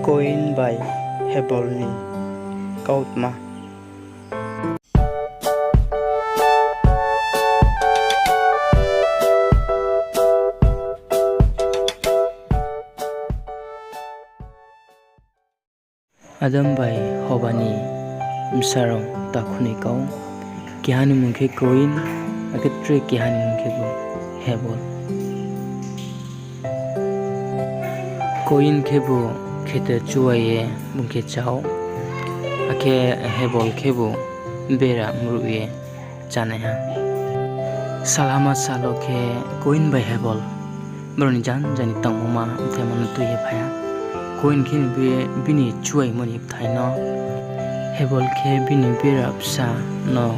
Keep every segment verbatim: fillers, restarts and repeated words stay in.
Koyin bai Hebol ni kautma. Adam bai Hoba ni bsa rao takhu ni kau. Keha ni mmung khe Koyin, akhe tre keha ni mmung khebu Hebol. Koyin khebu kheto chuai ye bung khe chá ou, akhe Hebol khebu bera mruh ye chánaiha. Salhama sal wo khe Koyin bai Hebol brao ni janja ni tangmoma bthaima no tui ye phai ha. Koyin khe bini chuaimo ni bthai no, Hebol khe bini bera bsa no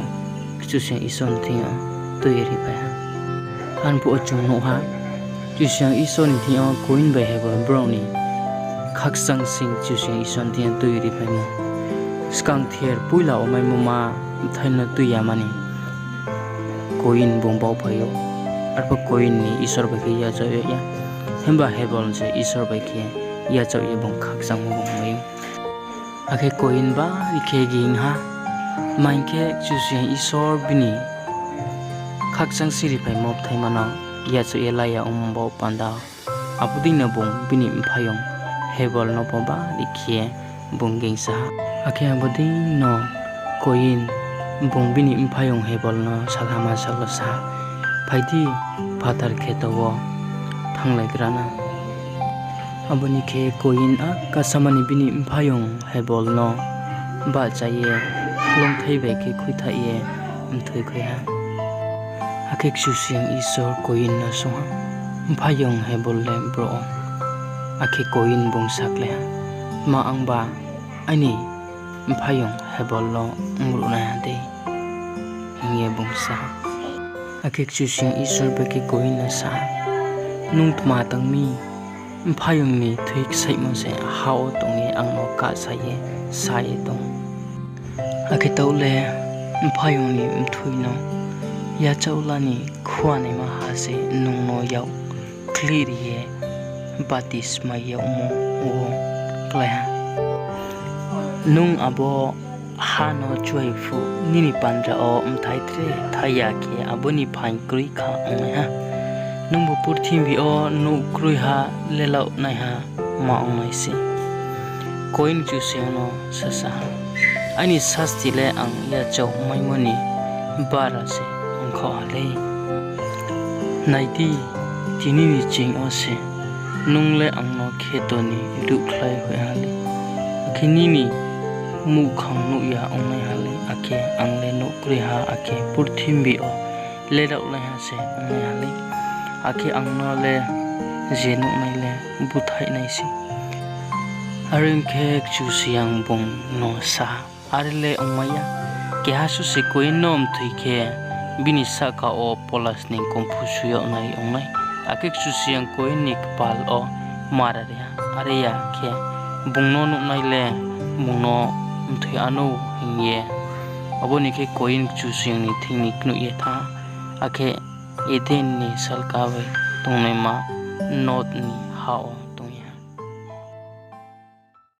Kchusoyang Isor ni thing yo tui ye riphai ha. Arphuh wo chung nuh ha, Kchusoyang Isor ni thing yo Koyin bai Hebol brao ni khakchang sing Kchusoyang Isor ni thing yo tui ye riphaimo. Skangther poila wo maimoma bthai no tui yama ni Koyin bung baohphai ou, arphuh Koyin ni Isor bai khe yachaoh yag ya. Himba Hebol se Isor bai khe yachaoh ye bung khakchangmo bung mai ou. Akhe Koyin bari khe ging ha, tma hing khe Kchusoyang Isor bini khakchang sing riphaimo bthaima no yachaoh ye la ya ongmo baoh panda. Abo dei no bung bini mphaiyong Hebol no pho bari khe bung gingsa ha. Akhe abo dei no Koyin bung bini mphaiyong Hebol no salhama sal wo sa ha, Phai di, phathar kheto wo thannglaigra na. Abo ni khe Koyin akasama ni bini mphaiyong Hebol no bahcha ye hloungthai bai khe khuithaih ye mthoi khui ha. Akhe Kchusoyang Isor Koyin no swunng ha, Mphaiyong Hebol le bro wo? Akhe Koyin bung sakhlai ha, Tma angba aini mphaiyong Hebol no mruhnaiha dei? hing ye bung sa ha. Akhe Kchusoyang Isor bai khe Koyin no sa ha, Nung tma tang mi? Mphaiyong ni thui ksaihmo se ha wo tong ye ang no kahsa ye sa ye tong. Akhe taoh le mphaiyong ni mthoi no yachaoh la ni khuanaima ha se nung no yak khlihri ye batismai yagmo wo klái ha. Nung abo ha no chuai phuh, nini bandra wo bthai tre thai ya khe abo ni phaing kroi kha ongnaiha. Nungbu purthimbi yo nouh kroiha lelaohnaiha ma ong nai se. Koyin Kchusoyang no sasa ha, Aini sasti le ang yachaohmaimo ni bara se ongkhaoh ha lei. Nai di, tini ni ching yo se nung le ang no kheto ni ruhkhlai hoih ha lei, akhe nini muhkhang nuh ya ongnaiha lei, akhe ang le nouh kroiha akhe purthimbi yo lelaohnaiha se ongnaiha lei, akhe ang no le je nuhnai le búthaih nai se. Are ong khe Kchusoyang bung no sa ha, Are le ongmai ya. Keha suh se Koyin no mthoi khe, bini sahka wo polas ni komphu shu yag nai ong nai. Akhe Kchusoyang Koyin ni kpal wo mara ri ha. Are ya khe, bung no nuhnai le bung no mthoi wanou hing ye. Abo ni khe Koyin Kchusoyang ni thing ni knoih ye thanng ha, akhe Eden ni salka bai tongnaima Nod ni ha wo